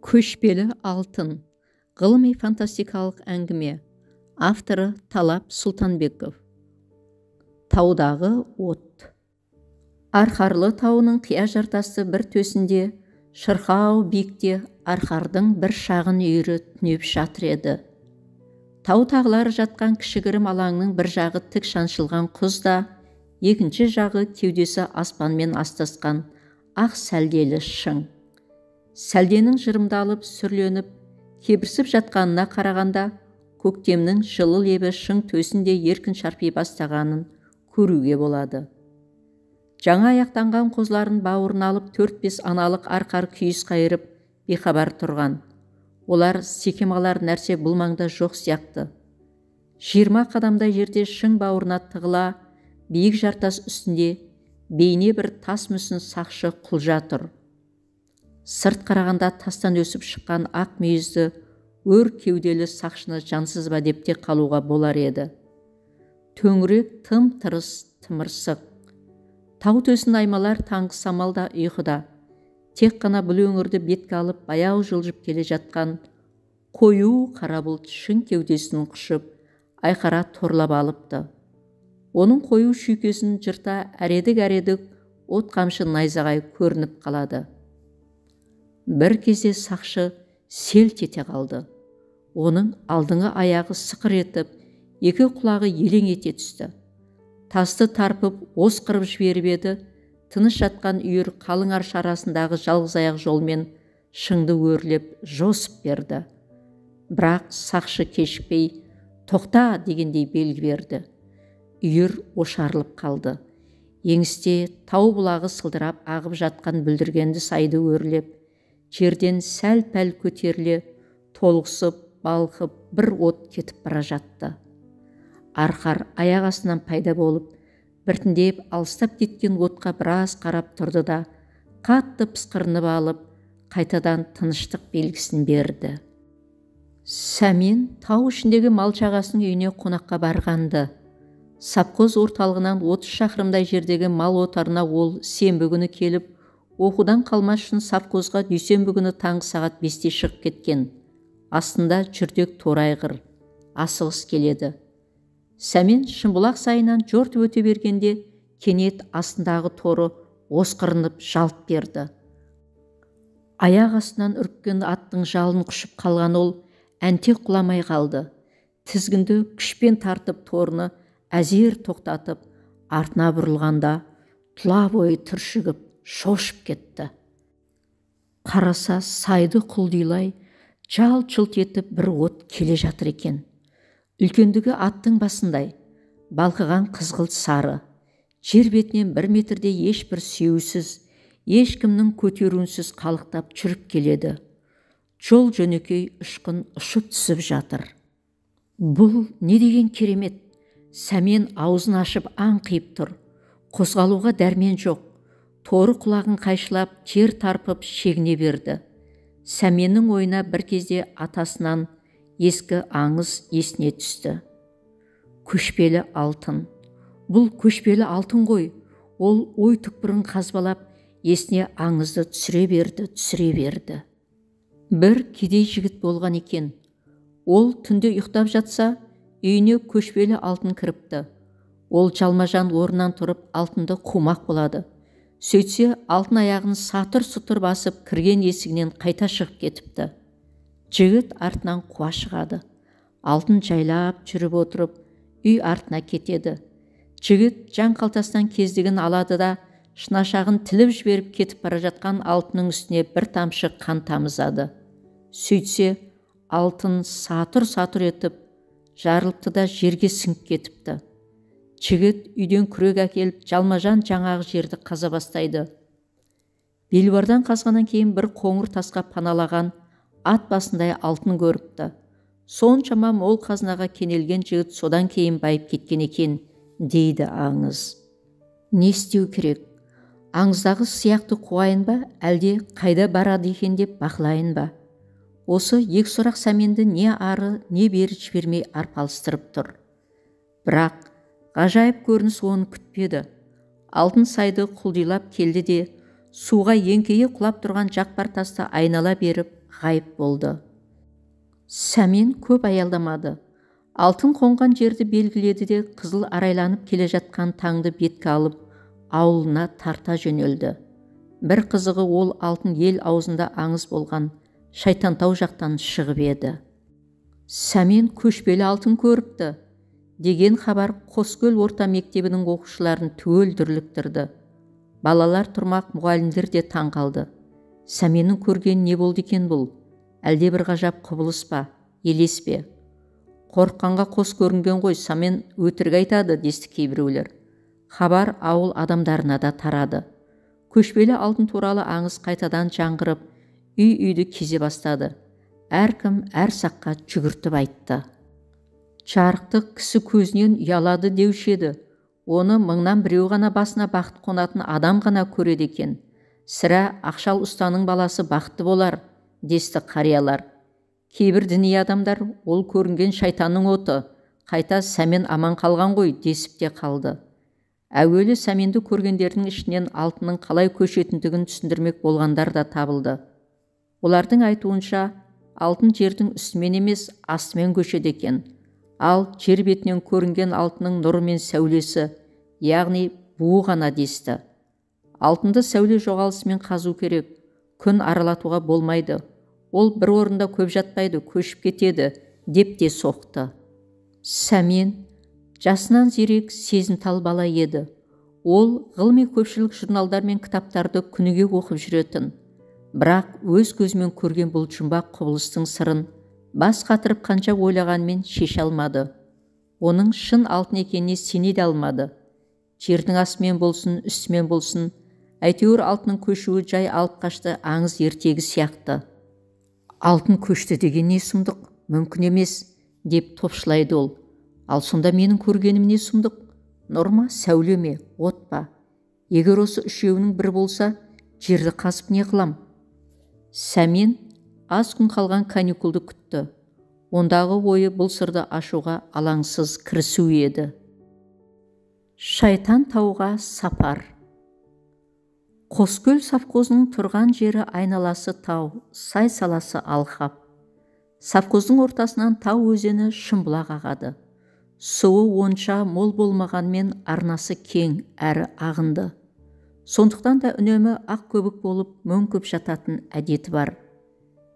Көшпелі алтын. Ғылыми-фантастикалық әңгіме. Авторы Талап Сұлтанбеков. Таудағы от. Арқарлы тауының қия жартасты бір төсінде, шырқау биікте арқардың бір шағын үйірі түнеп жатыр еді. Тау тағылары жатқан кішігірім алаңның бір жағы тік шаншылған құз да, екінші жағы кеудесі аспанмен астасқан ақ сәлделі шың. Сәлденің жырымдалып, сүрленіп, кебірсіп жатқанына қарағанда, көктемнің жылы лебі шың төсінде еркін шарпи бастағанын көруге болады. Жаңа аяқтанған қозыларын бауырына алып, 4-5 аналық арқар күйіс қайырып, бейхабар тұрған. Олар секем алар нәрсе бұл маңда жоқ сияқты. 20 қадамдай жерде шың бауырына тығыла, биік жартас үстінде бейне бір тас мүсін сақшы құлжа тұр. Сырт қарағанда тастан өсіп шыққан ақ мүйізді өр кеуделі сақшыны жансыз ба деп те қалуға болар еді. Төңірек тым-тырыс, тымырсық. Тау төсін аймалар таңғы самал да ұйқыда. Тек қана бұл өңірді бетке алып баяу жылжып келе жатқан қою қара бұлт шың кеудесін құшып, айқара торлап алыпты. Оның қою шүйкесін жырта әредік-әредік от қамшы найзағай көрініп қалады. Бір кезде сақшы селт ете қалды. Оның алдыңғы аяғы сықыр етіп, екі құлағы елең ете түсті. Тасты тарпып, осқырып жіберіп еді, тыныш жатқан үйір қалың арша арасындағы жалғыз аяқ жолмен шыңды өрлеп жосып берді. Бірақ сақшы кешікпей, тоқта дегендей белгі берді. Үйір ошарылып қалды. Еңісте тау бұлағы сылдырап ағып жатқан бүлдіргенді сайды өрлеп, жерден сәл-пәл көтеріле, толықсып, балқып, бір от кетіп бара жатты. Арқар аяқ астынан пайда болып, біртіндеп алыстап кеткен отқа біраз қарап тұрды да, қатты пысқырынып алып, қайтадан тыныштық белгісін берді. Сәмен тау ішіндегі мал шағасының үйіне қонаққа барғанды. Совхоз орталығынан 30 шақырымдай жердегі мал отарына ол сенбі күні келіп, оқудан қалмас үшін совхозға дүйсенбі күні таңғы сағат 5-те шығып кеткен. Астында жүрдек торайғыр, асығыс келеді. Сәмен Шымбұлақ сайынан жортып өте бергенде кенет астындағы торы осқырынып жалт берді. Аяқ астынан үріккен аттың жалын құшып қалған ол әнтек құламай қалды. Тізгінді күшпен тартып торыны әзер тоқтатып, артына бұрылғанда тұла бойы түршігіп, шошып кетті. Қараса сайды құлдилай, жалт-жұлт етіп бір от келе жатыр екен. Үлкендігі аттың басындай, балқыған қызғылт сары. Жер бетінен 1 метрде ешбір сүйеусіз, ешкімнің көтеруінсіз қалықтап жүріп келеді. Жол жөнекей ұшқын ұшып түсіп жатыр. Бұл не деген керемет? Сәмен аузын ашып аңқиып тұр. Қозғалуға дәрмен жоқ. Торы құлағын қайшылап, жер тарпып шегіне берді. Сәменнің ойына бір кезде атасынан ескі аңыз есіне түсті. Көшпелі алтын. Бұл көшпелі алтын ғой. Ол ой түкпірін қазбалап, есіне аңызды түсіре берді, түсіре берді. Бір кедей жігіт болған екен. Ол түнде ұйықтап жатса, үйіне көшпелі алтын кіріпті. Ол жалмажан орнынан тұрып, алтынды қумақ болады. Сөйтсе, алтын аяғын сатыр-сұтыр басып, кірген есігінен қайта шығып кетіпті. Жігіт артынан қуа шығады. Алтын жайлап жүріп отырып, үй артына кетеді. Жігіт жан қалтасынан кездігін алады да, шынашағын тіліп жіберіп кетіп бара жатқан алтынның үстіне бір тамшы қан тамызады. Сөйтсе, алтын сатыр-сатыр етіп, жарылыпты да жерге сіңіп кетіпті. Жігіт үйден күрек әкеліп, жалмажан жаңағы жерді қаза бастайды. Белуардан қазғаннан кейін бір қоңыр тасқа паналаған ат басындай алтын көріпті. Соншама мол қазынаға кенелген жігіт содан кейін байып кеткен екен, дейді аңыз. Не істеу керек? Аңыздағы сияқты қуайын ба, әлде қайда барады екен деп бақылайын ба? Осы екі сұрақ Сәменді не ары, не бері жібермей арпалыстырып тұр. Бірақ ғажайып көрініс оны күтпеді. Алтын сайды құлдилап келді де, суға еңкейе құлап тұрған жақпар тасты айнала беріп ғайып болды. Сәмен көп аялдамады. Алтын қонған жерді белгіледі де қызыл арайланып келе жатқан таңды бетке алып, ауылына тарта жөнелді. Бір қызығы, ол алтын ел аузында аңыз болған Шайтантау жақтан шығып еді. Сәмен көшпелі алтын көріпті деген хабар Қоскөл орта мектебінің оқушыларын түгел дүрліктірді. Балалар тұрмақ мұғалімдер де таң қалды. Сәменнің көргені не болды екен бұл? Әлде бір ғажап құбылыс па, елес пе? Қорыққанға қос көрінген ғой, Сәмен өтірік айтады, десті кейбіреулер. Хабар ауыл адамдарына да тарады. Көшпелі алтын туралы аңыз қайтадан жаңғырып, үй-үйді кезе бастады. Әркім әр саққа жүгіртіп айтты. Жарықтық кісі көзінен ұялады деуші еді. Оны мыңнан біреу ғана басына бақыт қонатын адам ғана көреді екен. Сірә, Ақшал ұстаның баласы бақытты болар, десті қариялар. Кейбір діни адамдар ол көрінген шайтанның оты, қайта Сәмен аман қалған ғой десіп те қалды. Әуелі Сәменді көргендердің ішінен алтынның қалай көшетіндігін түсіндірмек болғандар да табылды. Олардың айтуынша, алтын жердің үстімен емес, астымен көшеді екен. Ал жер бетінен көрінген алтынның нұры мен сәулесі, яғни буы ғана десті. Алтынды сәуле жоғалысымен қазу керек, күн аралатуға болмайды. Ол бір орында көп жатпайды, көшіп кетеді, деп те соқты. Сәмен жасынан зерек, сезімтал бала еді. Ол ғылыми көпшілік журналдар мен кітаптарды күніге оқып жүретін. Бірақ өз көзімен көрген бұл жұмбақ құбылыстың сырын бас қатырып қанша ойлағанмен шеше алмады. Оның шын алтын екеніне сене де алмады. Жердің астымен болсын, үстімен болсын, әйтеуір алтынның көшуі жай алып қашты аңыз ертегі сияқты. Алтын көшті деген не сұмдық, мүмкін емес, деп топшылайды ол. Ал сонда менің көргенім не сұмдық? Нұр ма, сәуле ме, от па? Егер осы үшеуінің бірі болса, жерді қазып не қылам? Сәмен аз күн қалған каникулды күтті. Ондағы ойы бұл сырды ашуға алаңсыз кірісу еді. Шайтан тауға сапар. Қоскөл совхозының тұрған жері айналасы тау, сай саласы алқап. Совхоздың ортасынан тау өзені Шымбұлақ ағады. Суы онша мол болмағанмен арнасы кең әрі ағынды. Сондықтан да үнемі ақ көбік болып мөңкіп жататын әдеті бар.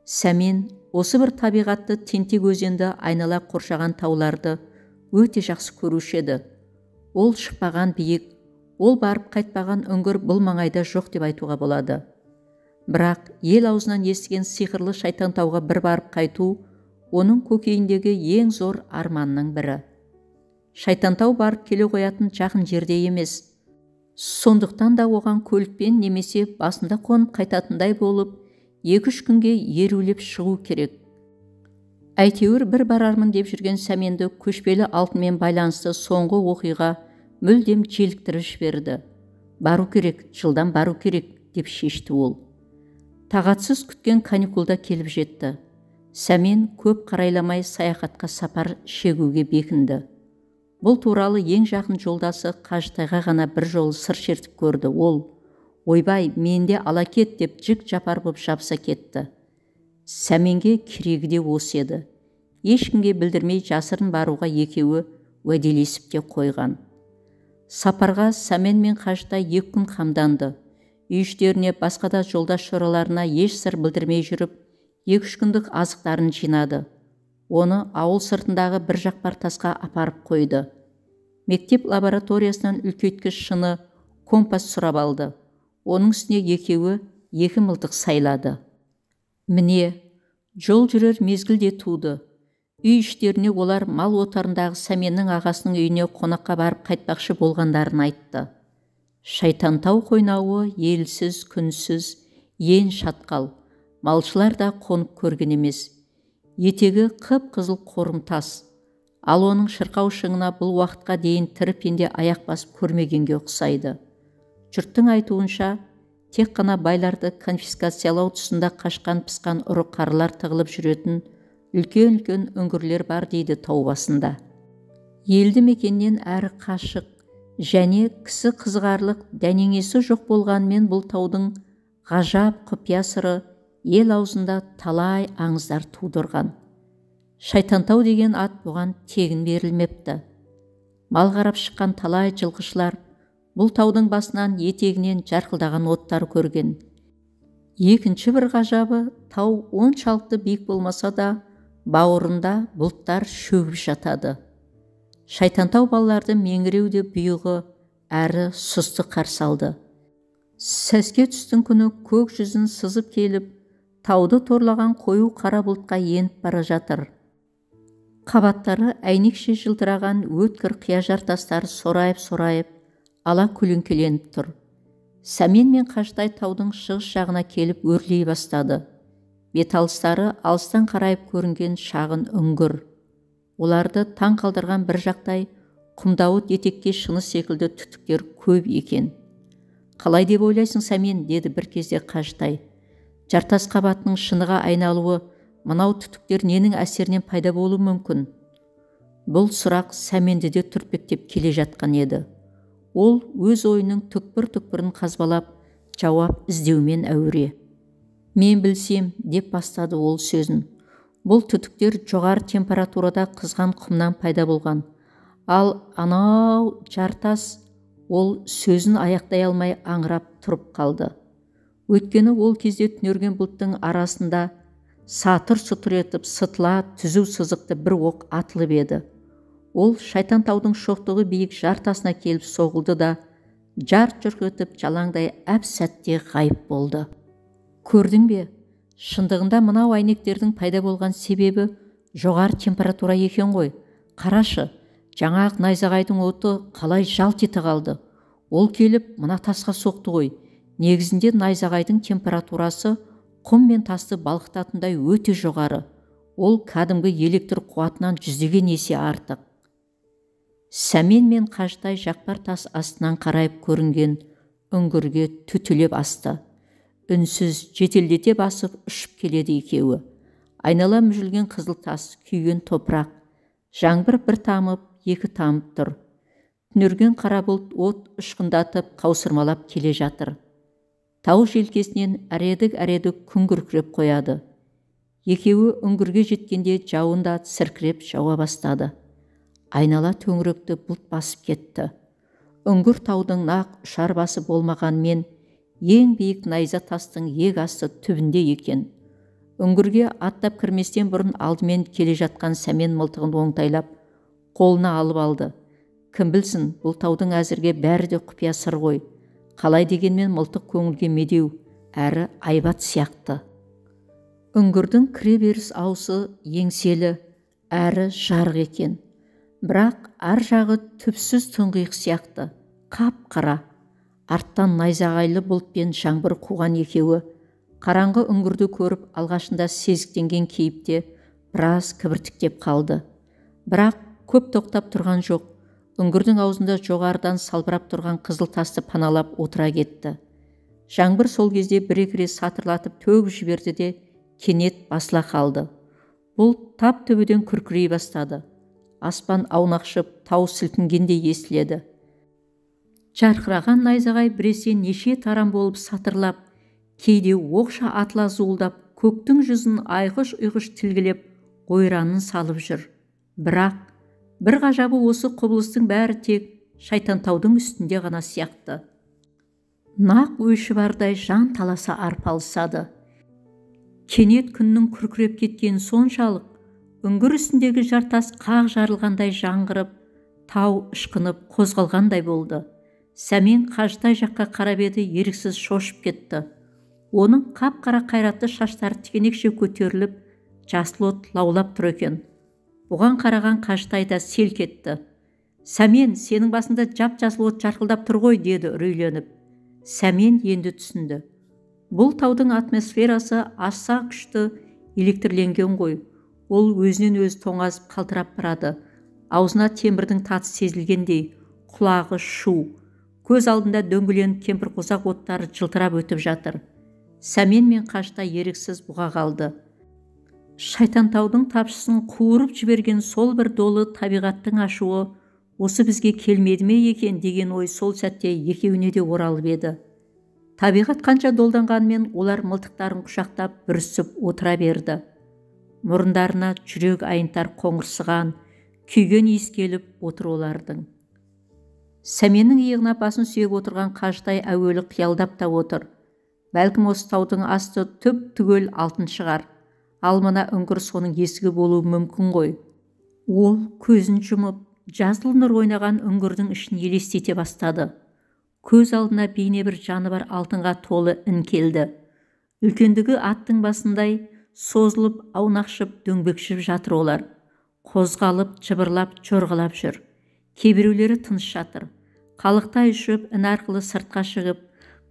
Сәмен осы бір табиғатты тентек өзенді айнала қоршаған тауларды өте жақсы көруші еді. Ол шықпаған биік, ол барып қайтпаған үңгір бұл маңайда жоқ деп айтуға болады. Бірақ ел аузынан естіген сиқырлы шайтан тауға бір барып қайту оның көкейіндегі ең зор арманның бірі. Шайтантау барып келе қоятын жақын жерде емес. Сондықтан да оған көлікпен немесе басында қонып қайтатындай болып, 2-3 күнге ерулеп шығу керек. Әйтеуір бір барармын деп жүрген Сәменді көшпелі алтынмен байланысты соңғы оқиға мүлдем желіктіріп жіберді. Бару керек, жылдам бару керек, деп шешті ол. Тағатсыз күткен каникулда келіп жетті. Сәмен көп қарайламай саяхатқа сапар шегуге бекінді. Бұл туралы ең жақын жолдасы Қажытайға ғана бір жолы сыр шертіп көрді. Ол, ойбай, мен де ала кет деп жік жапар боп жабыса кетті. Сәменге керегі де осы еді. Ешкімге білдірмей жасырын баруға екеуі уәделесіп те қойған. Сапарға Сәмен мен Қажытай 2 күн қамданды. Үй іштеріне, басқа да жолдас жораларына еш сыр білдірмей жүріп, 2-3 күндік азықтарын жинады. Оны ауыл сыртындағы бір жақпар тасқа апарып қойды. Мектеп лабораториясынан үлкейткіш шыны компас сұрап алды. Оның үстіне екеуі 2 мылтық сайлады. Міне, жол жүрер мезгіл де туды. Үй іштеріне олар мал отарындағы Сәменнің ағасының үйіне қонаққа барып қайтпақшы болғандарын айтты. Шайтантау қойнауы елсіз, күнсіз, ен шатқал. Малшылар да қонып көрген емес. Етегі қып-қызыл қорым тас. Ал оның шырқау шыңына бұл уақытқа дейін тірі пенде аяқ басып көрмегенге ұқсайды. Жұрттың айтуынша, тек қана байларды конфискациялау тұсында қашқан пысқан ұры қарылар тығылып жүретін үлкен-үлкен үңгірлер бар дейді тау басында. Елді мекеннен әрі қашық және кісі қызығарлық дәнеңесі жоқ болғанымен бұл таудың ғажап құпия сыры ел аузында талай аңыздар тудырған. Шайтантау деген ат бұған тегін берілмепті. Мал қарап шыққан талай жылқышылар бұл таудың басынан етегінен жарқылдаған оттар көрген. Екінші бір ғажабы, тау оншалықты биік болмаса да, бауырында бұлттар шөгіп жатады. Шайтантау балаларды меңіреу де бұйығы әрі сұсты қарсы алды. Сәске түстің күні көк жүзін сызып келіп, тауды торлаған қою қара бұлтқа еніп бара жатыр. Қабаттары әйнекше жылтыраған өткір қия жартастар сорайып-сорайып, ала көлеңкеленіп тұр. Сәмен мен Қажытай таудың шығыс жағына келіп өрлей бастады. Бет алыстары алыстан қарайып көрінген шағын үңгір. Оларды таң қалдырған бір жақтай құмдауыт етекке шыны секілді түтіктер көп екен. Қалай деп ойлайсың, Сәмен, деді бір кезде Қажытай. Жартас қабатының шыныға айналуы мынау түтіктер ненің әсерінен пайда болуы мүмкін? Бұл сұрақ Сәменді де түртпектеп келе жатқан еді. Ол өз ойының түкпір-түкпірін қазбалап, жауап іздеумен әуре. Мен білсем, деп бастады ол сөзін. Бұл түтіктер жоғары температурада қызған құмнан пайда болған. Ал анау жартас, ол сөзін аяқтай алмай аңырап тұрып қалды. Өйткені ол кезде түнерген бұлттың арасында сатыр-сұтыр етіп сытыла түзу сызықты бір оқ атылып еді. Ол шайтан таудың шоқтығы биік жартасына келіп соғылды да, жарқ-жұрқ етіп жалаңдай әп-сәтте ғайып болды. Көрдің бе? Шындығында мынау әйнектердің пайда болған себебі жоғары температура екен ғой. Қарашы, жаңа-ақ найзағайдың оты қалай жалт ете қалды. Ол келіп мына тасқа соқты ғой. Негізінде найзағайдың температурасы құм мен тасты балқытатындай өте жоғары. Ол кәдімгі электр қуатынан жүздеген есе артық. Сәмен мен Қажытай жақпар тас астынан қарайып көрінген үңгірге түтілеп асты. Үнсіз жетелдете басып ұшып келеді екеуі. Айнала мүжілген қызыл тас, күйген топырақ. Жаңбыр бір тамып, екі тамып тұр. Түнерген қара бұлт от ұшқындатып қаусырмалап келе жатыр. Тау желкесінен әредік-әредік күн күркіреп қояды. Екеуі үңгірге жеткенде жауын да сіркіреп жауа бастады. Айнала төңіректі бұлт басып кетті. Үңгір таудың нақ ұшар басы болмағанмен, ең биік найза тастың иек асты түбінде екен. Үңгірге аттап кірместен бұрын алдымен келе жатқан Сәмен мылтығын оңтайлап, қолына алып алды. Кім білсін, бұл таудың әзірге бәрі де құпия сыр ғой. Қалай дегенмен мылтық көңілге медеу, әрі айбат сияқты. Үңгірдің кіреберіс аусы еңселі, әрі жарық екен. Бірақ ар жағы түпсіз тұңғиық сияқты, қап-қара. Арттан найзағайлы бұлт пен жаңбыр қуған екеуі қараңғы үңгірді көріп алғашында сезіктенген кейіпте біраз кібіртіктеп қалды. Бірақ көп тоқтап тұрған жоқ. Үңгірдің аузында жоғарыдан салбырап тұрған қызыл тасты паналап отыра кетті. Жаңбыр сол кезде бір-екі рет сатырлатып төгіп жіберді де, кенет басыла қалды. Бұлт тап төбеден күркірей бастады. Аспан аунақшып, тау сілкінгендей естіледі. Жарқыраған найзағай біресе неше тарам болып сатырлап, кейде оқша атыла зуылдап, көктің жүзін айқыш-ұйқыш тілгілеп, ойранын салып жүр. Бірақ бір ғажабы осы құбылыстың бәрі тек Шайтантаудың үстінде ғана сияқты. Нақ өші бардай жан таласа арпалысады. Кенет күннің күркіреп кеткені соншалық, үңгір үстіндегі жартас қақ жарылғандай жаңғырып, тау ышқынып қозғалғандай болды. Сәмен Қажытай жаққа қарап еді, еріксіз шошып кетті. Оның қап-қара қайратты шаштары тікенекше көтеріліп, жасыл от лаулап тұр екен. Бұған қараған Қажытай да селк етті. Сәмен, сенің басында жап-жасыл от жарқылдап тұр ғой, деді үрейленіп. Сәмен енді түсінді. Бұл таудың атмосферасы аса күшті электрленген ғой. Ол өзінен өзі тоңазып қалтырап барады. Аузына темірдің таты сезілгендей, құлағы шу. Көз алдында дөңгеленіп кемпірқосақ оттары жылтырап өтіп жатыр. Сәмен мен Қажытай еріксіз бұға қалды. Шайтантаудың тапшысын қуырып жіберген сол бір долы табиғаттың ашуы осы бізге келмеді ме екен деген ой сол сәтте екеуіне де оралып еді. Табиғат қанша долданғанмен олар мылтықтарын құшақтап бүрісіп отыра берді. Мұрындарына жүрек айынтар қоңырсыған, күйген иіс келіп отыр олардың. Сәменнің иығына басын сүйеп отырған Қажытай әуелі қиялдап та отыр. Бәлкім осы таудың асты түп-түгел алтын шығар. Ал мына үңгір соның есігі болуы мүмкін ғой. Ол көзін жұмып, жасыл нұр ойнаған үңгірдің ішін елестете бастады. Көз алдына бейне бір жаны бар алтынға толы ін келді. Үлкендігі аттың басындай созылып, аунақшып, дөңбекшіп жатыр олар. Қозғалып, жыбырлап, жорғалап жүр. Кейбіреулері тыныш жатыр. Қалықтай ұшып, ін арқылы сыртқа шығып,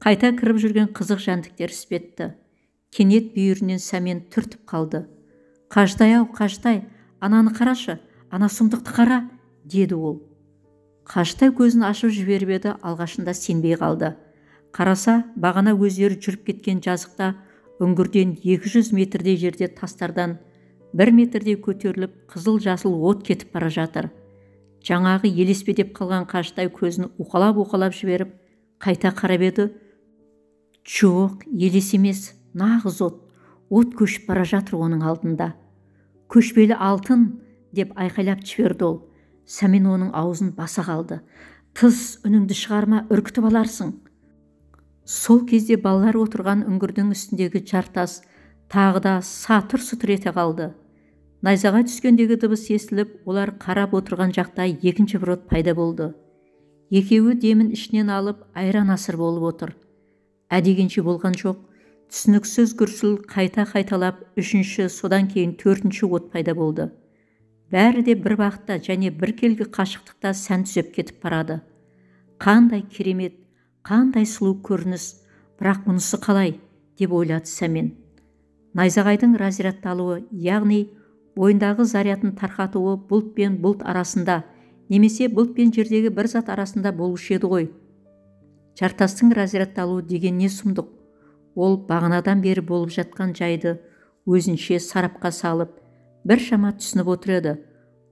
қайта кіріп жүрген қызық жәндіктер іспетті. Кенет бүйірінен Сәмен түртіп қалды. Қажытай ау, Қажытай, ананы қарашы, ана сұмдықты қара, деді ол. Қажытай көзін ашып жіберіп еді, алғашында сенбей қалды. Қараса, бағана өздері жүріп кеткен жазықта үңгірден 200 метрдей жерде тастардан 1 метрдей көтеріліп, қызыл-жасыл от кетіп бара жатыр. Жаңағы елеспе деп қалған Қажытай көзін уқалап-уқалап жіберіп, қайта қарап еді. Жоқ, елес емес, нағыз от. От көшіп бара жатыр оның алдында. Көшпелі алтын, деп айқайлап жіберді ол. Сәмен оның аузын баса қалды. Тыс, үніңді шығарма, үркітіп аларсың. Сол кезде балалар отырған үңгірдің үстіндегі жартас тағы да сатыр-сұтыр ете қалды. Найзағай түскендегі дыбыс естіліп, олар қарап отырған жақта екінші бір от пайда болды. Екеуі демін ішінен алып, айран асыр болып отыр. Әдегенше болған жоқ, түсініксіз гүрсіл қайта қайталап, үшінші, содан кейін төртінші от пайда болды. Бәрі де бір бағытта және біркелкі қашықтықта сән түзеп кетіп барады. Қандай керемет, қандай сұлу көрініс, бірақ мұнысы қалай, деп ойлады Сәмен. Найзағайдың разрядталуы, яғни бойындағы зарядын тарқатуы бұлт пен бұлт арасында, немесе бұлт пен жердегі бір зат арасында болушы еді ғой. Жартастың разрядталуы деген не сұмдық? Ол бағанадан бері болып жатқан жайды өзінше сарапқа салып, біршама түсініп отыр еді.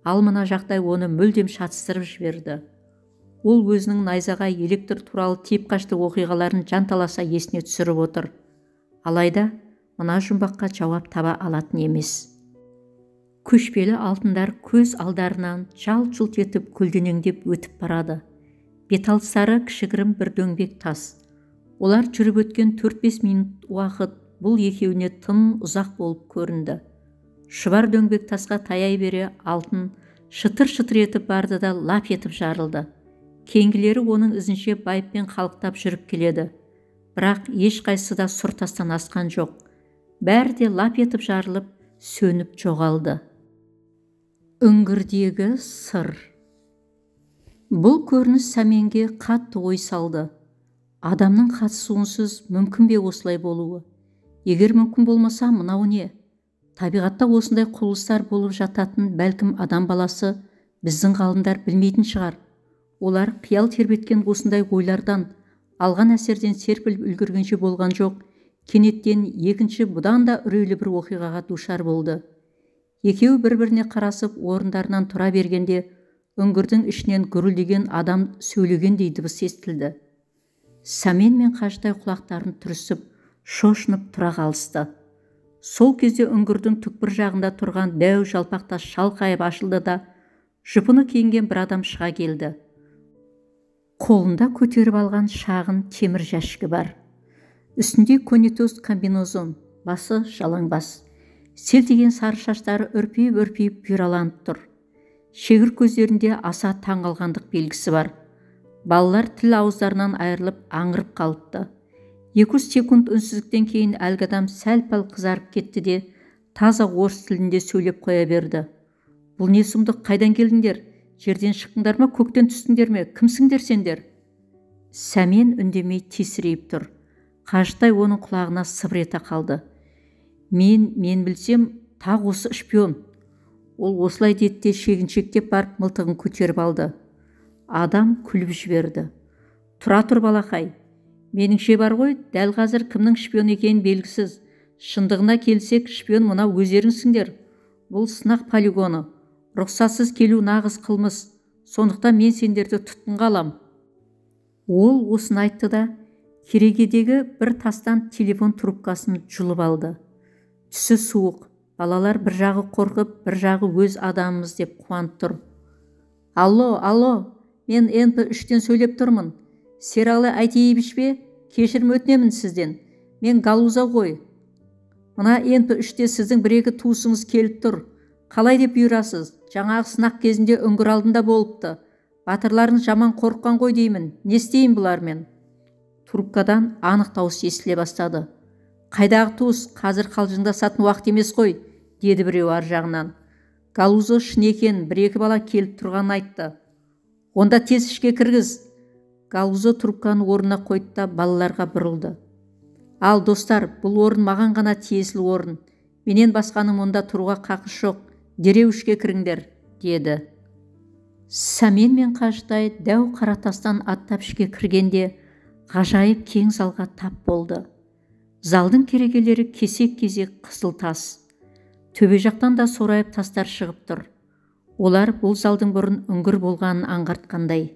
Ал мына жағдай оны мүлдем шатыстырып жіберді. Ол өзінің найзағай электр туралы тиіп қашты оқиғаларын жанталаса есіне түсіріп отыр. Алайда мына жұмбаққа жауап таба алатын емес. Көшпелі алтындар көз алдарынан жалт-жұлт етіп көлденеңдеп өтіп барады. Беталыстары кішігірім бір дөңбек тас. Олар жүріп өткен 4-5 минут уақыт бұл екеуіне тым ұзақ болып көрінді. Шұбар дөңбек тасқа таяй бере алтын шытыр-шытыр етіп барды да лап етіп жарылды. Кейінгілері оның ізінше байыппен қалықтап жүріп келеді. Бірақ ешқайсысы да сұр тастан асқан жоқ. Бәрі де лап етіп жарылып, сөніп жоғалды. Үңгірдегі сыр. Бұл көрініс Сәменге қатты ой салды. Адамның қатысуынсыз мүмкін бе осылай болуы? Егер мүмкін болмаса, мынау не? Табиғатта осындай құбылыстар болып жататын бәлкім адам баласы біздің ғалымдар білмейтін шығар. Олар қиял тербеткен осындай ойлардан, алған әсерден серпіліп үлгергенше болған жоқ, кенеттен екінші бұдан да үрейлі бір оқиғаға душар болды. Екеуі бір-біріне қарасып орындарынан тұра бергенде, үңгірдің ішінен гүрілдеген адам сөйлегендей дыбыс естілді. Сәмен мен Қажытай құлақтарын түрісіп, шошынып тұра қалысты. Сол кезде үңгірдің түкпір жағында тұрған дәу жалпақ тас шалқайып ашылды да, жұпыны киінген бір адам шыға келді. Қолында көтеріп алған шағын темір жәшігі бар. Үстінде көнетоз комбинезон, басы жалаңбас. Селтиген сары шаштары үрпиіп-үрпиіп бұйраланып тұр. Шегір көздерінде аса таңғалғандық белгісі бар. Балалар тіл ауыздарынан айырылып аңырып қалыпты. 2 секунд үнсіздіктен кейін әлгі адам сәл-пәл қызарып кетті де, таза орыс тілінде сөйлеп қоя берді. Бұл не сұмдық, қайдан келдіңдер? Жерден шықтыңдар ма, көктен түстіңдер ме? Кімсіңдер сендер? Сәмен үндемей тесірейіп тұр. Қажытай оның құлағына сыбыр ете қалды. Мен білсем, тағы осы шпион. Ол осылай деді де шегіншектеп барып мылтығын көтеріп алды. Адам күліп жіберді. Тұра тұр, балақай. Меніңше бар ғой, дәл қазір кімнің шпион екенін белгісіз. Шындығына келсек, шпион мынау өздеріңсіңдер. Бұл сынақ полигоны. Рұқсатсыз келу нағыз қылмыс. Сондықтан мен сендерді тұтқынға алам. Ол осыны айтты да, Керегедегі бір тастан телефон трубкасын жұлып алды. Түсі суық, балалар бір жағы қорқып, бір жағы өз адамымыз деп қуанып тұр. Алло, алло, мен НП3-тен сөйлеп тұрмын. Сералы Әйтиевич пе? Кешірім өтінемін сізден. Мен Галуза ғой. Мына НП3-те сіздің бір-екі туысыңыз келіп тұр. Қалай деп бұйырасыз? Жаңағы сынақ кезінде үңгір алдында болыпты. Батырларыңыз жаман қорыққан ғой деймін. Не істеймін бұлармен? Трубкадан анық дауыс естіле бастады. Қайдағы туыс, қазір қалжыңдасатын уақыт емес қой, деді біреу ар жағынан. Галузо шын екен, бір-екі бала келіп тұрғанын айтты. Онда тез ішке кіргіз. Галузо трубканы орнына қойды да балаларға бұрылды. Ал, достар, бұл орын маған ғана тиесілі орын. Менен басқаның мұнда тұруға қақысы жоқ. Дереу ішке кіріңдер, деді. Сәмен мен Қажытай дәу қара тастан аттап ішке кіргенде ғажайып кең залға тап болды. Залдың керегелері кесек-кесек қызыл тас. Төбе жақтан да сорайып тастар шығып тұр. Олар бұл залдың бұрын үңгір болғанын аңғартқандай.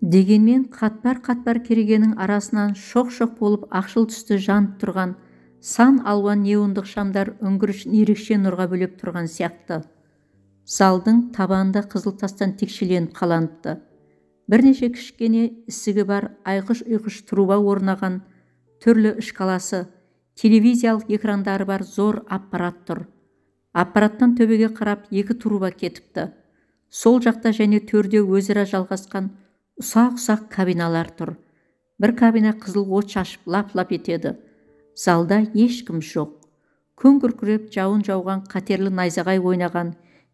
Дегенмен қатпар-қатпар керегенің арасынан шоқ-шоқ болып ақшыл түсті жанып тұрған сан алуан неондық шамдар үңгір ішін ерекше нұрға бөлеп тұрған сияқты. Залдың табанында қызыл тастан текшеленіп қаланыпты. Бірнеше кішкене ісігі бар айқыш-ұйқыш труба орнаған түрлі шкаласы, телевизиялық экрандары бар зор аппарат тұр. Аппараттан төбеге қарап екі труба кетіпті. Сол жақта және төрде өзара жалғасқан ұсақ-ұсақ кабиналар тұр. Бір кабина қызыл от шашып лап-лап етеді. Залда ешкім жоқ. Күн күркіреп жауын жауған, қатерлі найзағай ойнаған,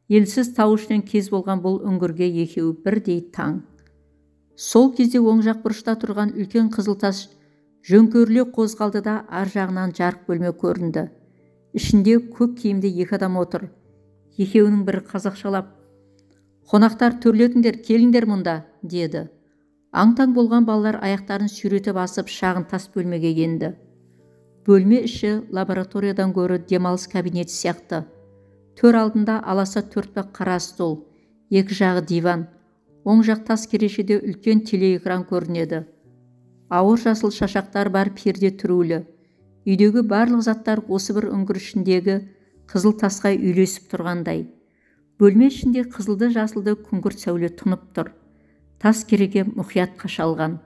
елсіз тау ішінен кез болған бұл үңгірге екеуі бірдей таң. Сол кезде оң жақ бұрышта тұрған үлкен қызыл тас жөңкеріле қозғалды да ар жағынан жарық бөлме көрінді. Ішінде көк киімді екі адам отыр. Екеуінің бірі қазақшалап, «Қонақтар, төрлетіңдер, келіңдер мұнда», деді. Аң-таң болған балалар аяқтарын сүйретіп асып шағын тас бөлмеге енді. Бөлме іші лабораториядан гөрі демалыс кабинеті сияқты. Төр алдында аласа төртбақ қара стол, екі жағы диван, оң жақ тас керешеде үлкен телеэкран көрінеді. Ауыр жасыл шашақтар бар перде түрулі. Үйдегі барлық заттар осы бір үңгір ішіндегі қызыл тасқа үйлесіп тұрғандай. Бөлме ішінде қызылды-жасылды күңгірт сәуле тұнып тұр. Тас кереге мұқият қашалған.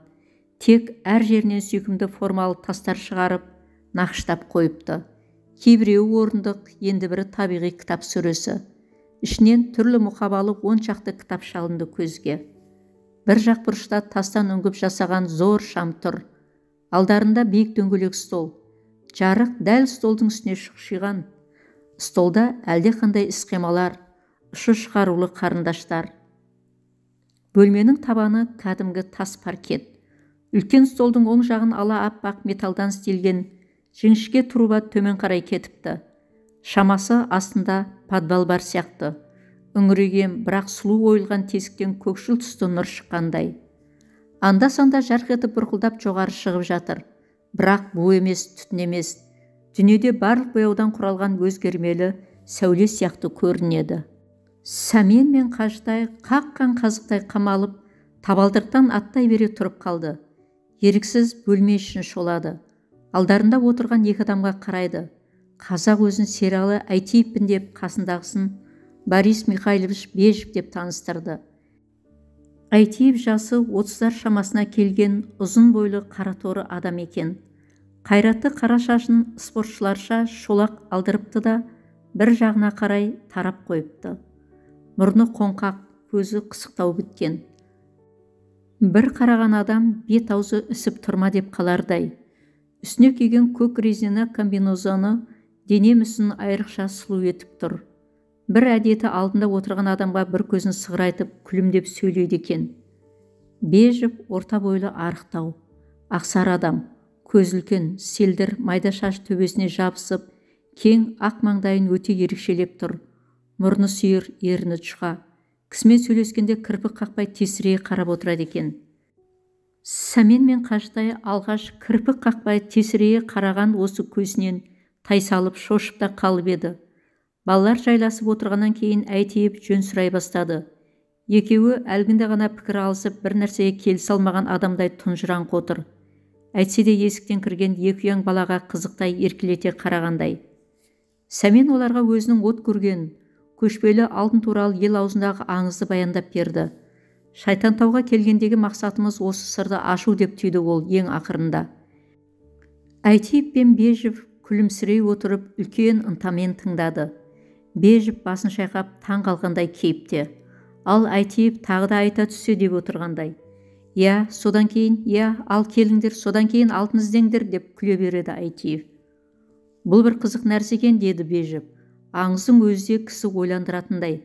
Тек әр жерінен сүйкімді формалы тастар шығарып, нақыштап қойыпты. Кейбіреуі орындық, енді бірі табиғи кітап сөресі. Ішінен түрлі мұқабалы 10 шақты кітап шалынды көзге. Бір жақ бұрышта тастан үңгіп жасаған зор шам тұр. Алдарында биік дөңгелек стол. Жарық дәл столдың үстіне шұқшиған. Столда әлдеқандай ісқималар, ұшы шығарулы қарындаштар. Бөлменің табаны кәдімгі тас паркет. Үлкен столдың оң жағын ала аппақ металдан істелген жіңішке труба төмен қарай кетіпті. Шамасы астында подвал бар сияқты. Үңірейген, бірақ сұлу ойылған тесіктен көкшіл түсті нұр шыққандай. Анда-санда жарқ етіп бұрқылдап жоғары шығып жатыр. Бірақ бу емес, түтін емес. Дүниеде барлық бояудан құралған өзгермелі сәуле сияқты көрінеді. Сәмен мен Қажытай қаққан қазықтай қамалып, табалдырықтан аттай бере тұрып қалды. Еріксіз бөлме ішін шолады. Алдарында отырған екі адамға қарайды. Қазақ өзін Сералы Әйтиевпін деп, қасындағысын Борис Михайлович Бежев деп таныстырды. Әйтиев жасы 30-дар шамасына келген ұзын бойлы қараторы адам екен. Қайратты қара шашын спортшыларша шолақ алдырыпты да бір жағына қарай тарап қойыпты. Мұрны қоңқақ, көзі қысықтау біткен. Бір қараған адам бет аузы ісіп тұрма деп қалардай. Үстіне киген көк резина комбинезоны дене мүсінін айрықша сұлу етіп тұр. Бір әдеті алдында отырған адамға бір көзін сығырайтып күлімдеп сөйлейді екен. Бежев орта бойлы арықтау, ақсары адам, көзі үлкен, селдір, майда шаш төбесіне жабысып, кең ақ маңдайын өте ерекшелеп тұр. Мұрны сүйір, ерні жұқа. Кісімен сөйлескенде кірпік қақпай тесірейе қарап отырады екен. Сәмен мен Қажытай алғаш кірпік қақпай тесірейе қараған осы көзінен тайсалып шошып та қалып еді. Балалар жайласып отырғаннан кейін Әйтиев жөн сұрай бастады. Екеуі әлгінде ғана пікір алысып, бір нәрсеге келісе алмаған адамдай тұнжыраңқы отыр. Әйтсе де есіктен кірген екі ұяң балаға қызықтай еркелете қарағандай. Сәмен оларға өзінің от көрген, көшпелі алтын туралы ел аузындағы аңызды баяндап берді. Шайтантауға келгендегі мақсатымыз осы сырды ашу деп түйді ол ең ақырында. Әйтиев пен Бежев күлімсірей отырып үлкен ынтамен тыңдады. Бежев басын шайқап таң қалғандай кейіпте. Ал Әйтиев тағы да айта түссе деп отырғандай. Иә, содан кейін, иә, ал келіңдер, содан кейін алтын іздеңдер деп күле береді Әйтиев. Бұл бір қызық нәрсе екен, деді Бежев. Аңыздың өзі де кісі ойландыратындай.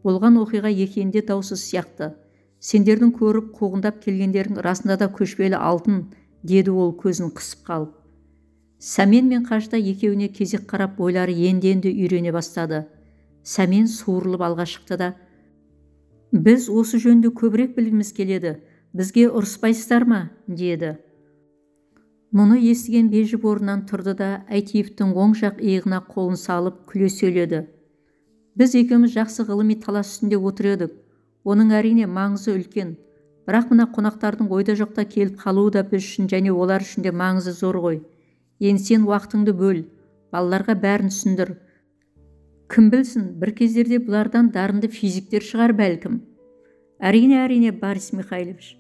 Болған оқиға екенінде даусыз сияқты. Сендердің көріп қуғындап келгендерің расында да көшпелі алтын, деді ол көзін қысып қалып. Сәмен мен Қажытай екеуіне кезек қарап бойлары енді-енді үйрене бастады. Сәмен суырылып алға шықты да, «Біз осы жөнінде көбірек білгіміз келеді, бізге ұрыспайсыздар ма?» деді. Мұны естіген Бежев орнынан тұрды да Әйтиевтің оң жақ иығына қолын салып күле сөйледі. Біз екеуміз жақсы ғылыми талас үстінде отыр едік. Оның әрине маңызы үлкен. Бірақ мына қонақтардың ойда жоқта келіп қалуы да біз үшін және олар үшін де маңызы зор ғой. Енді сен уақытыңды бөл, балаларға бәрін түсіндір. Кім білсін, бір кездерде бұлардан дарынды физиктер шығар бәлкім. Әрине, әрине, Борис Михайлович.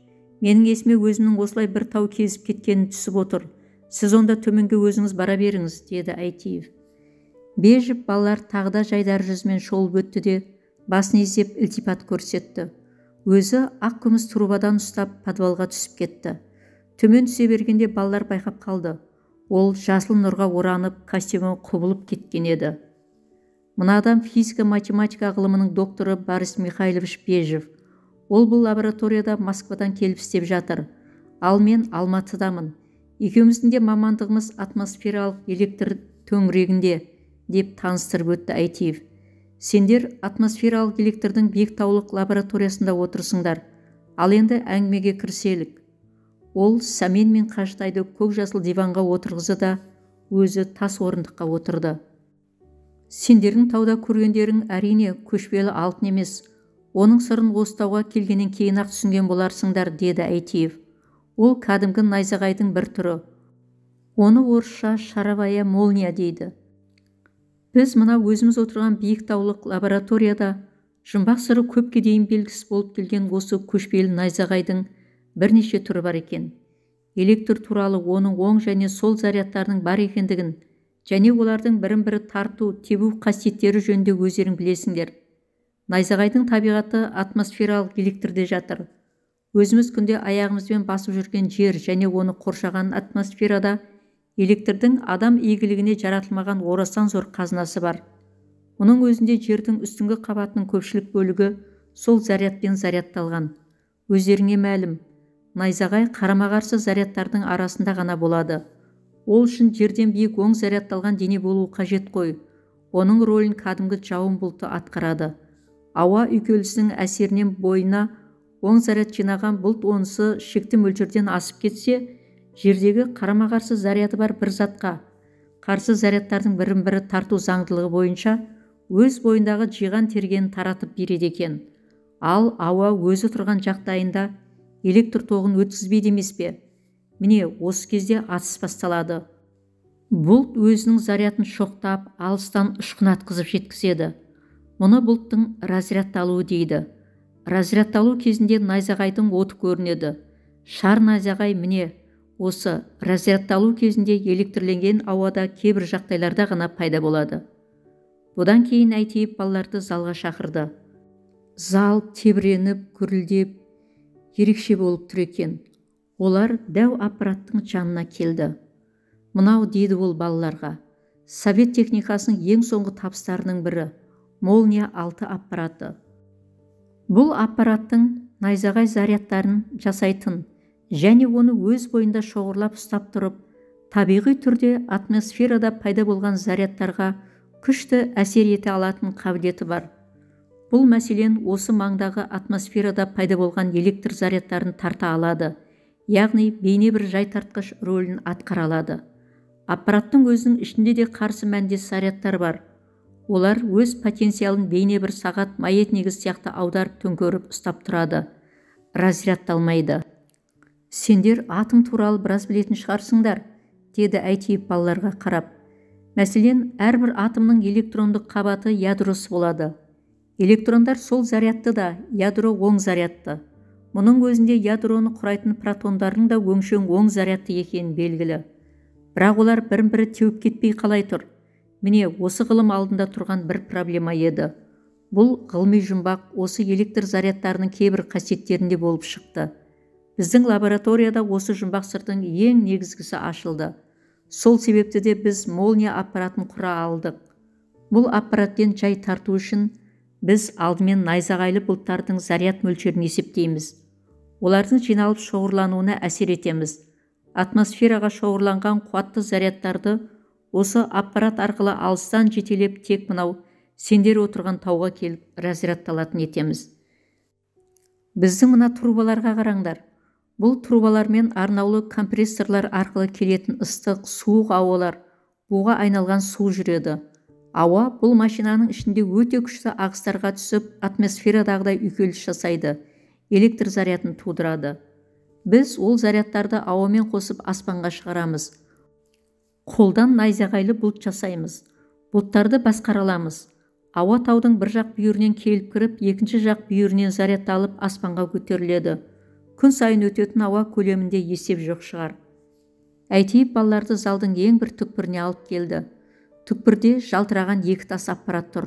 Менің есіме өзімнің осылай бір тау кезіп кеткенін түсіп отыр. Сіз онда төменге өзіңіз бара беріңіз, деді Әйтиев. Бежев балалар тағы да жайдары жүзімен шолып өтті де, басын изеп ілтипат көрсетті. Өзі ақ күміс трубадан ұстап подвалға түсіп кетті. Төмен түсе бергенде балалар байқап қалды. Ол жасыл нұрға оранып, костюмі құбылып кеткен еді. Мына адам физика-математика ғылымының докторы Борис Михайлович Бежев. Ол бұл лабораторияда Москвадан келіп істеп жатыр. Ал мен Алматыдамын. Екеуміздің де мамандығымыз атмосфералық электр төңірегінде, деп таныстырып өтті Әйтиев. Сендер атмосфералық электрдің биік таулық лабораториясында отырсыңдар. Ал енді әңгімеге кіріселік. Ол Сәмен мен Қажытайды көк жасыл диванға отырғызды да, өзі тас орындыққа отырды. Сендердің тауда көргендерің әрине көшпелі алтын емес. Оның сырын осы тауға келгеннен кейін ақ түсінген боларсыңдар, деді Әйтиев. Ол кәдімгі найзағайдың бір түрі. Оны орысша шаровая молния дейді. Біз мына өзіміз отырған биік таулық лабораторияда жұмбақ сыры көпке дейін белгісіз болып келген осы көшпелі найзағайдың бірнеше түрі бар екен. Электр туралы оның оң және сол зарядтарының бар екендігін және олардың бірін-бірі тарту, тебу қасиеттері жөнінде өздерің білесіңдер. Найзағайдың табиғаты атмосфералық электрде жатыр. Өзіміз күнде аяғымызбен басып жүрген жер және оны қоршаған атмосферада электрдің адам игілігіне жаратылмаған орасан зор қазынасы бар. Мұның өзінде жердің үстіңгі қабатының көпшілік бөлігі сол зарядпен зарядталған. Өздеріңе мәлім, найзағай қарама-қарсы зарядтардың арасында ғана болады. Ол үшін жерден биік оң зарядталған дене болуы қажет қой. Оның рөлін кәдімгі жауын бұлты атқарады. Ауа үйкелісінің әсерінен бойына оң заряд жинаған бұлт онысы шекті мөлшерден асып кетсе, жердегі қарама-қарсы заряды бар бір затқа қарсы зарядтардың бірін-бірі тарту заңдылығы бойынша өз бойындағы жиған тергенін таратып береді екен. Ал ауа өзі тұрған жағдайында электр тоғын өткізбейді емес пе? Міне, осы кезде атыс басталады. Бұлт өзінің зарядын шоқтап, алыстан ұшқын атқызып жеткізеді. Мұны бұлттың разрядталуы дейді. Разрядталу кезінде найзағайдың оты көрінеді. Шар найзағай міне осы разрядталу кезінде электрленген ауада кейбір жағдайларда ғана пайда болады. Бұдан кейін Әйтиев балаларды залға шақырды. Зал тебіреніп, гүрілдеп, ерекше болып тұр екен. Олар дәу аппараттың жанына келді. Мынау, деді ол балаларға, совет техникасының ең соңғы табыстарының бірі, Молния 6 аппараты. Бұл аппараттың найзағай зарядтарын жасайтын және оны өз бойында шоғырлап ұстап тұрып, табиғи түрде атмосферада пайда болған зарядтарға күшті әсер ете алатын қабілеті бар. Бұл мәселен осы маңдағы атмосферада пайда болған электр зарядтарын тарта алады, яғни бейне бір жай тартқыш рөлін атқара алады. Аппараттың өзінің ішінде де қарсы мәндес зарядтар бар. Олар өз потенциалын бейне бір сағат маятнигі сияқты аударып төңкеріп ұстап тұрады. Разрядталмайды. Сендер атом туралы біраз білетін шығарсыңдар, деді Әйтиев балаларға қарап. Мәселен, әрбір атомның электрондық қабаты ядросы болады. Электрондар сол зарядты да, ядро оң зарядты. Мұның өзінде ядроны құрайтын протондардың да өңшең оң зарядты екені белгілі. Бірақ олар бірін-бірі теуіп кетпей қалай тұр? Міне, осы ғылым алдында тұрған бір проблема еді. Бұл ғылыми жұмбақ осы электр зарядтарының кейбір қасиеттерінде болып шықты. Біздің лабораторияда осы жұмбақ сырдың ең негізгісі ашылды. Сол себепті де біз молния аппаратын құра алдық. Бұл аппараттен жай тарту үшін біз алдымен найзағайлы бұлттардың заряд мөлшерін есептейміз. Олардың жиналып шоғырлануына әсер етеміз. Атмосфераға шоғырланған қуатты зарядтарды осы аппарат арқылы алыстан жетелеп тек мынау сендер отырған тауға келіп разрядталатын етеміз. Біздің мына трубаларға қараңдар. Бұл трубалармен арнаулы компрессорлар арқылы келетін ыстық, суық ауалар, буға айналған су жүреді. Ауа бұл машинаның ішінде өте күшті ағыстарға түсіп, атмосферадағыдай үйкеліс жасайды, электр зарядын тудырады. Біз ол зарядтарды ауамен қосып аспанға шығарамыз. Қолдан найзағайлы бұлт жасаймыз. Бұлттарды басқара аламыз. Ауа таудың бір жақ бүйірінен келіп кіріп, екінші жақ бүйірінен зарядталып аспанға көтеріледі. Күн сайын өтетін ауа көлемінде есеп жоқ шығар. Әйтиев балаларды залдың ең бір түкпіріне алып келді. Түкпірде жалтыраған екі тас аппарат тұр.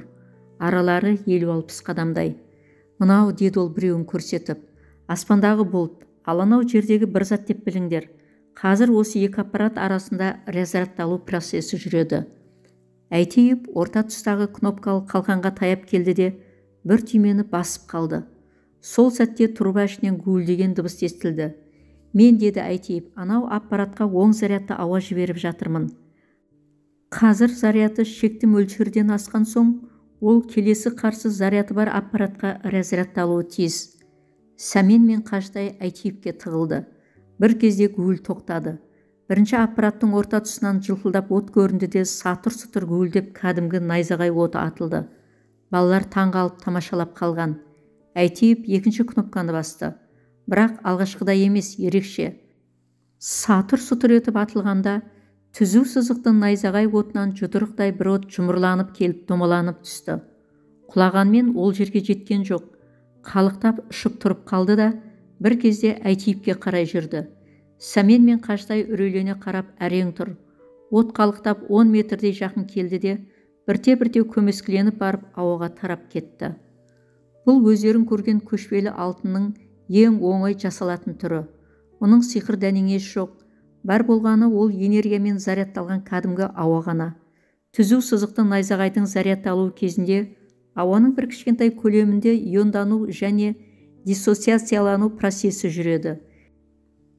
Аралары 50-60 қадамдай. Мынау, деді ол біреуін көрсетіп. Аспандағы бұлт, ал анау жердегі бір зат деп біліңдер. Қазір осы екі аппарат арасында разрядталу процесі жүреді. Әйтиев орта тұстағы кнопкалы қалқанға таяп келді де, бір түймені басып қалды. Сол сәтте труба ішінен гуілдеген дыбыс естілді. Мен, деді Әйтиев, анау аппаратқа оң зарядты ауа жіберіп жатырмын. Қазір заряды шекті мөлшерден асқан соң, ол келесі қарсы заряды бар аппаратқа разрядталуы тиіс. Сәмен мен Қажытай Әйтиевке тығылды. Бір кезде гуіл тоқтады. Бірінші аппараттың орта тұсынан жылқылдап от көрінді де сатыр-сұтыр гуілдеп кәдімгі найзағай оты атылды. Балалар таң қалып тамашалап қалған. Әйтиев екінші кнопканы басты. Бірақ алғашқыдай емес, ерекше. Сатыр-сұтыр етіп атылғанда түзу сызықтың найзағай отынан жұдырықтай бір от жұмырланып келіп домаланып түсті. Құлағанмен ол жерге жеткен жоқ. Қалықтап ұшып тұрып қалды да, бір кезде Әйтиевке қарай жүрді. Сәмен мен Қажытай үрейлене қарап әрең тұр. От қалықтап 10 метрдей жақын келді де, бірте-бірте көмескіленіп барып ауаға тарап кетті. Бұл өздерін көрген көшпелі алтынның ең оңай жасалатын түрі. Оның сиқыр дәнеңесі жоқ. Бар болғаны ол энергиямен зарядталған кәдімгі ауа ғана. Түзу сызықты найзағайдың зарядталуы кезінде ауаның бір кішкентай көлемінде иондану және диссоциациялану процесі жүреді.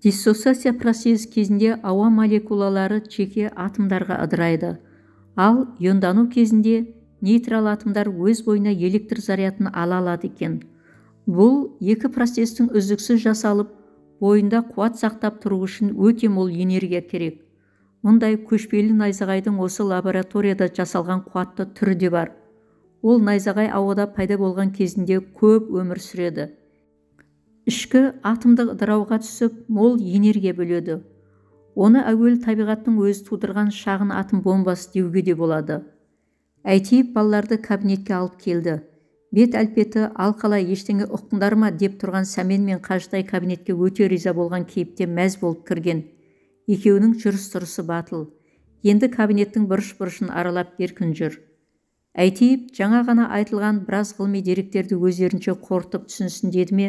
Диссоциация процесі кезінде ауа молекулалары жеке атомдарға ыдырайды. Ал иондану кезінде нейтрал атомдар өз бойына электр зарядын ала алады екен. Бұл екі процестің үздіксіз жасалып, бойында қуат сақтап тұру үшін өте мол энергия керек. Мұндай көшпелі найзағайдың осы лабораторияда жасалған қуатты түрі де бар. Ол найзағай ауада пайда болған кезінде көп өмір сүреді. Ішкі атомдық ыдырауға түсіп, мол энергия бөледі. Оны әуелі табиғаттың өзі тудырған шағын атом бомбасы деуге де болады. Әйтиев балаларды кабинетке алып келді. Бет әлпеті ал қалай ештеңе ұқтыңдар ма деп тұрған Сәмен мен Қажытай кабинетке өте риза болған кейіпте мәз болып кірген. Екеуінің жүріс-тұрысы батыл. Енді кабинеттің бұрыш-бұрышын аралап еркін жүр. Әйтиев жаңа ғана айтылған біраз ғылыми деректерді өздерінше қорытып түсінсін деді ме,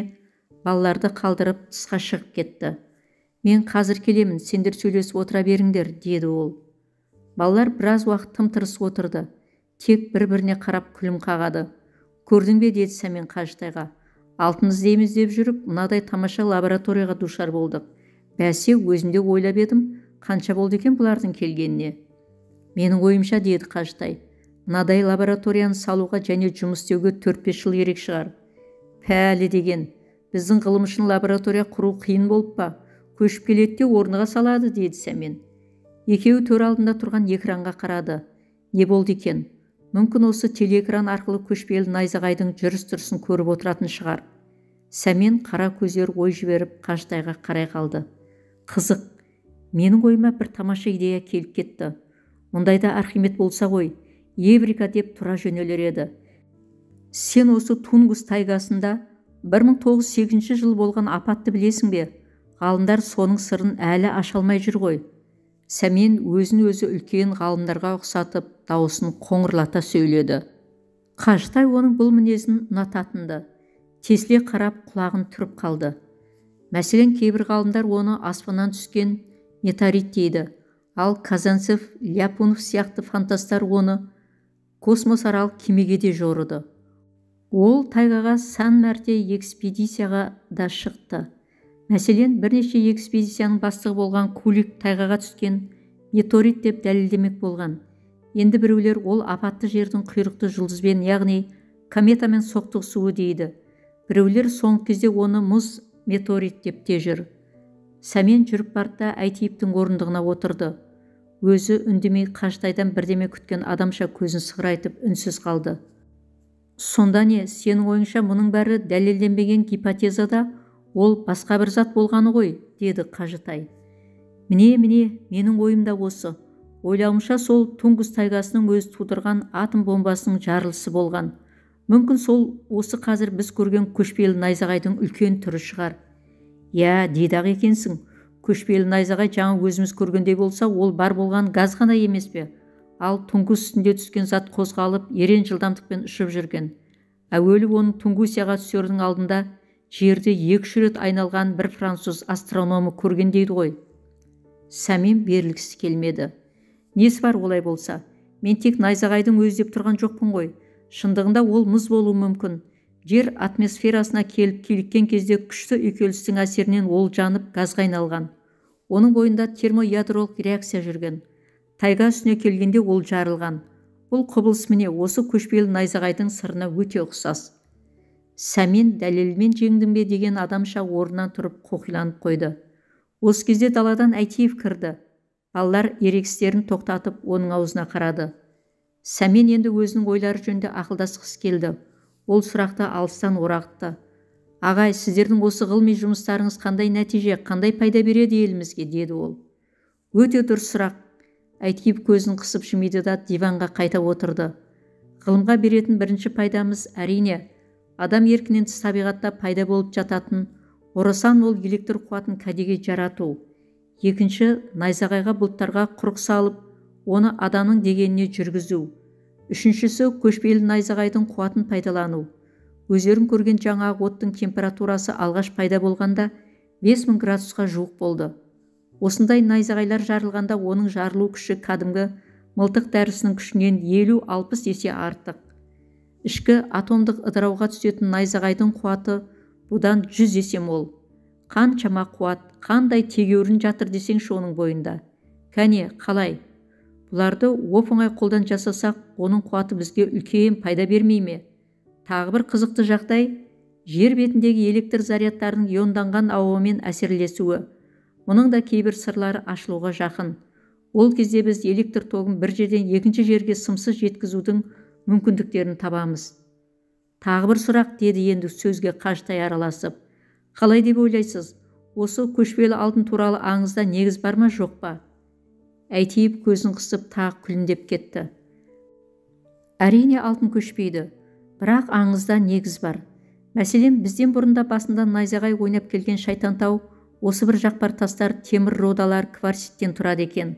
балаларды қалдырып тысқа шығып кетті. Мен қазір келемін, сендер сөйлесіп отыра беріңдер, деді ол. Балалар біраз уақыт тым-тырыс отырды. Тек бір-біріне қарап күлім қағады. Көрдің бе, деді Сәмен Қажытайға. Алтын іздейміз деп жүріп, мынадай тамаша лабораторияға душар болдық. Бәсе, өзім де ойлап едім, қанша болды екен бұлардың келгеніне. Менің ойымша, деді Қажытай, мынадай лабораторияны салуға және жұмыс істеуге 4-5 жыл керек шығар. Пәлі деген, біздің ғылым үшін лаборатория құру қиын болып па? Көшіп келеді де орныға салады, деді Сәмен. Екеуі төр алдында тұрған экранға қарады. Не болды екен? Мүмкін осы телеэкран арқылы көшпелі найзағайдың жүріс-тұрысын көріп отыратын шығар. Сәмен қара көздер ой жіберіп Қажытайға қарай қалды. Қызық, менің ойыма бір тамаша идея келіп кетті. Мұндайда Архимед болса ғой, еврика деп тұра жөнелер еді. Сен осы Тунгус тайгасында 1908 жыл болған апатты білесің бе? Ғалымдар соның сырын әлі аша алмай жүр ғой. Сәмен өзін өзі үлкен ғалымдарға ұқсатып, дауысын қоңырлата сөйледі. Қажытай оның бұл мінезін ұнататынды. Тесіле қарап құлағын түріп қалды. Мәселен, кейбір ғалымдар оны аспаннан түскен метеорит дейді. Ал Казанцев, Ляпунов сияқты фантастар оны космосаралық кемеге де жорыды. Ол тайгаға сан мәрте экспедицияға да шықты. Мәселен, бірнеше экспедицияның бастығы болған Кулик тайгаға түскен метеорит деп дәлелдемек болған. Енді біреулер ол апатты жердің құйрықты жұлдызбен, яғни кометамен соқтығысуы дейді. Біреулер соңғы кезде оны мұз метеорит деп те жүр. Сәмен жүріп барды да Әйтиевтің орындығына отырды. Өзі үндемей Қажытайдан бірдеме күткен адамша көзін сығырайтып үнсіз қалды. Сонда не, сенің ойыңша мұның бәрі дәлелденбеген гипотезада ол басқа бір зат болғаны ғой, деді Қажытай. Міне, міне, менің ойым да осы. Ойлауымша, сол Тунгус тайгасының өзі тудырған атом бомбасының жарылысы болған. Мүмкін сол осы қазір біз көрген көшпелі найзағайдың үлкен түрі шығар. Иә, дейді-ақ екенсің. Көшпелі найзағай жаңа өзіміз көргендей болса, ол бар болған газ ғана емес пе? Ал Тунгус үстінде түскен зат қозғалып, ерен жылдамдықпен ұшып жүрген. Әуелі оның Тунгусияға түсердің алдында жерді 2-3 рет айналған бір француз астрономы көрген дейді ғой. Сәмен берілгісі келмеді. Несі бар олай болса? Мен тек найзағайдың өзі деп тұрған жоқпын ғой. Шындығында ол мұз болуы мүмкін. Жер атмосферасына келіп киліккен кезде күшті үйкелістің әсерінен ол жанып газға айналған. Оның бойында термоядролық реакция жүрген. Тайга үстіне келгенде ол жарылған. Бұл құбылыс міне осы көшпелі найзағайдың сырына өте ұқсас. Сәмен дәлелмен жеңдім бе деген адамша орнынан тұрып қоқиланып қойды. Осы кезде даладан Әйтиев кірді. Балалар ерегістерін тоқтатып оның аузына қарады. Сәмен енді өзінің ойлары жөнінде ақылдасқысы келді. Ол сұрақты алыстан орағытты. Ағай, сіздердің осы ғылыми жұмыстарыңыз қандай нәтиже, қандай пайда береді елімізге, деді ол. Өте дұрыс сұрақ. Әйтиев көзін қысып жымиды да диванға қайта отырды. Ғылымға беретін бірінші пайдамыз әрине, адам еркінен тыс табиғатта пайда болып жататын орасан мол электр қуатын кәдеге жарату. Екінші, найзағайға бұлттарға құрық салып, оны адамның дегеніне жүргізу. Үшіншісі, көшпелі найзағайдың қуатын пайдалану. Өздерің көрген жаңағы оттың температурасы алғаш пайда болғанда 5000 градусқа жуық болды. Осындай найзағайлар жарылғанда оның жарылу күші кәдімгі мылтық дәрісінің күшінен 50-60 есе артық. Ішкі атомдық ыдырауға түсетін найзағайдың қуаты бұдан 100 есе мол. Қаншама қуат, қандай тегеурін жатыр десеңші оның бойында. Кәне, қалай? Бұларды оп-оңай қолдан жасасақ, оның қуаты бізге үлкен пайда бермей ме? Тағы бір қызықты жағдай, жер бетіндегі электр зарядтарының ионданған ауамен әсерлесуі. Мұның да кейбір сырлары ашылуға жақын. Ол кезде біз электр тогын бір жерден екінші жерге сымсыз жеткізудің мүмкіндіктерін табамыз. Тағы бір сұрақ, деді енді сөзге Қажытай араласып. Қалай деп ойлайсыз? Осы көшпелі алтын туралы аңызда негіз бар ма, жоқ па? Әйтиев көзін қысып тағы күлімдеп кетті. Әрине алтын көшпейді, бірақ аңызда негіз бар. Мәселен, бізден бұрында басында найзағай ойнап келген шайтантау осы бір жақпар тастар, темір родалар кварциттен тұрады екен.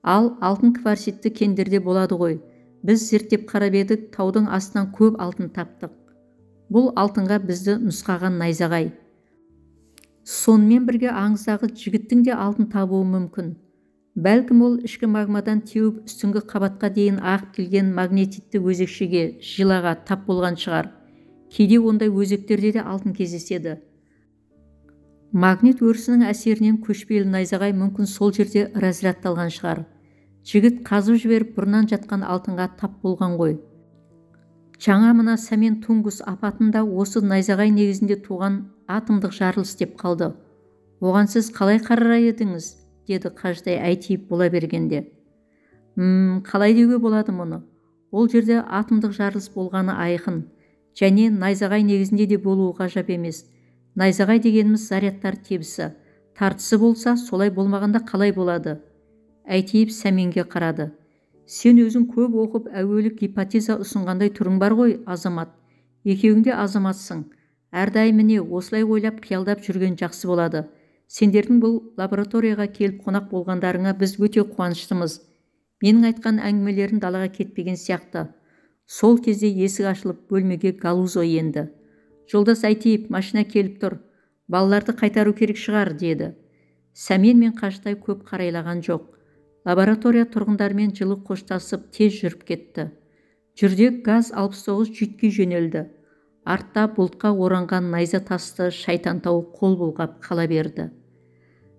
Ал алтын кварцитті кендерде болады ғой. Біз зерттеп қарап едік, таудың астынан көп алтын таптық. Бұл алтынға бізді нұсқаған найзағай. Сонымен бірге аңыздағы жігіттің де алтын табуы мүмкін. Бәлкім ол ішкі магмадан теуіп үстіңгі қабатқа дейін ағып келген магнетитті өзекшеге, жилаға тап болған шығар. Кейде ондай өзектерде де алтын кездеседі. Магнит өрісінің әсерінен көшпелі найзағай мүмкін сол жерде разрядталған шығар. Жігіт қазып жіберіп бұрыннан жатқан алтынға тап болған ғой. Жаңа мына Сәмен Тунгус апатында осы найзағай негізінде туған атомдық жарылыс деп қалды. Оған сіз қалай қарар едіңіз? Деді Қажытай Әйтиев бола бергенде. Қалай деуге болады мұны? Ол жерде атомдық жарылыс болғаны айқын. Және найзағай негізінде де болуы ғажап емес. Найзағай дегеніміз зарядтар тебісі. Тартысы болса, солай болмағанда қалай болады? Әйтиев Сәменге қарады. Сен өзің көп оқып, әуелі гипотеза ұсынғандай түрің бар ғой, азамат. Екеуің де азаматсың. Әрдайым міне осылай ойлап, қиялдап жүрген жақсы болады. Сендердің бұл лабораторияға келіп қонақ болғандарыңа біз өте қуаныштымыз. Менің айтқан әңгімелерім далаға кетпеген сияқты. Сол кезде есік ашылып, бөлмеге Галузо енді. Жолдас Әйтиев, машина келіп тұр. Балаларды қайтару керек шығар, деді. Сәмен мен Қажытай көп қарайлаған жоқ. Лаборатория тұрғындарымен жылы қоштасып, тез жүріп кетті. Жүрдек газ 69 жүйткей жөнелді. Артта бұлтқа оранған найза тасты Шайтантау қол бұлғап қала берді.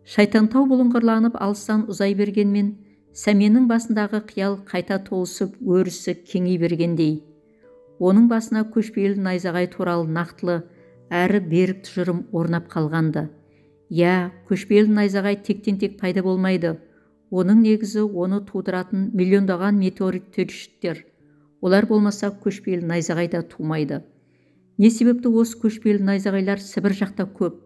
Шайтантау бұлыңғырланып алыстан ұзай бергенмен, Сәменнің басындағы қиял қайта толысып, өрісі кеңей бергендей. Оның басына көшпелі найзағай туралы нақтылы, әрі берік тұжырым орнап қалғанды. Иә, көшпелі найзағай тектен-тек пайда болмайды. Оның негізі оны тудыратын миллиондаған метеорит түйіршіктер. Олар болмаса көшпелі найзағай да тумайды. Не себепті осы көшпелі найзағайлар Сібір жақта көп?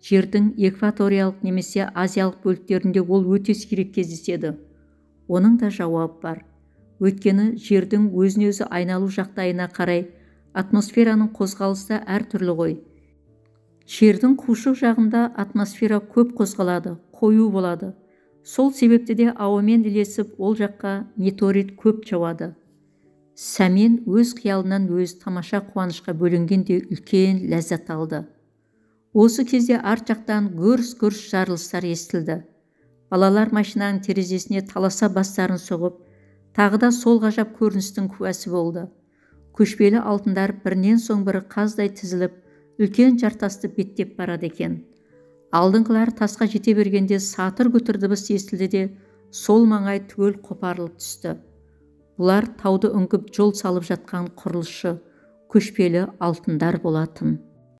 Жердің экваториялық немесе азиялық бөліктерінде ол өте сирек кездеседі. Оның да жауабы бар. Өйткені жердің өзін-өзі айналу жағдайына қарай атмосфераның қозғалысы да әртүрлі ғой. Жердің қушық жағында атмосфера көп қозғалады, қою болады. Сол себепті де ауамен ілесіп ол жаққа метеорит көп жауады. Сәмен өз қиялынан өз тамаша қуанышқа бөленгендей үлкен ләззат алды. Осы кезде арт жақтан гүрс-гүрс жарылыстар естілді. Балалар машинаның терезесіне таласа бастарын соғып, тағы да сол ғажап көріністің куәсі болды. Көшпелі алтындар бірінен соң бірі қаздай тізіліп, үлкен жартасты беттеп барады екен. Алдыңғылар тасқа жете бергенде сатыр-күтір дыбыс естілді де, сол маңай түгел қопарылып түсті. Бұлар тауды үңгіп жол салып жатқан құрылысшы, көшпелі алтындар болатын.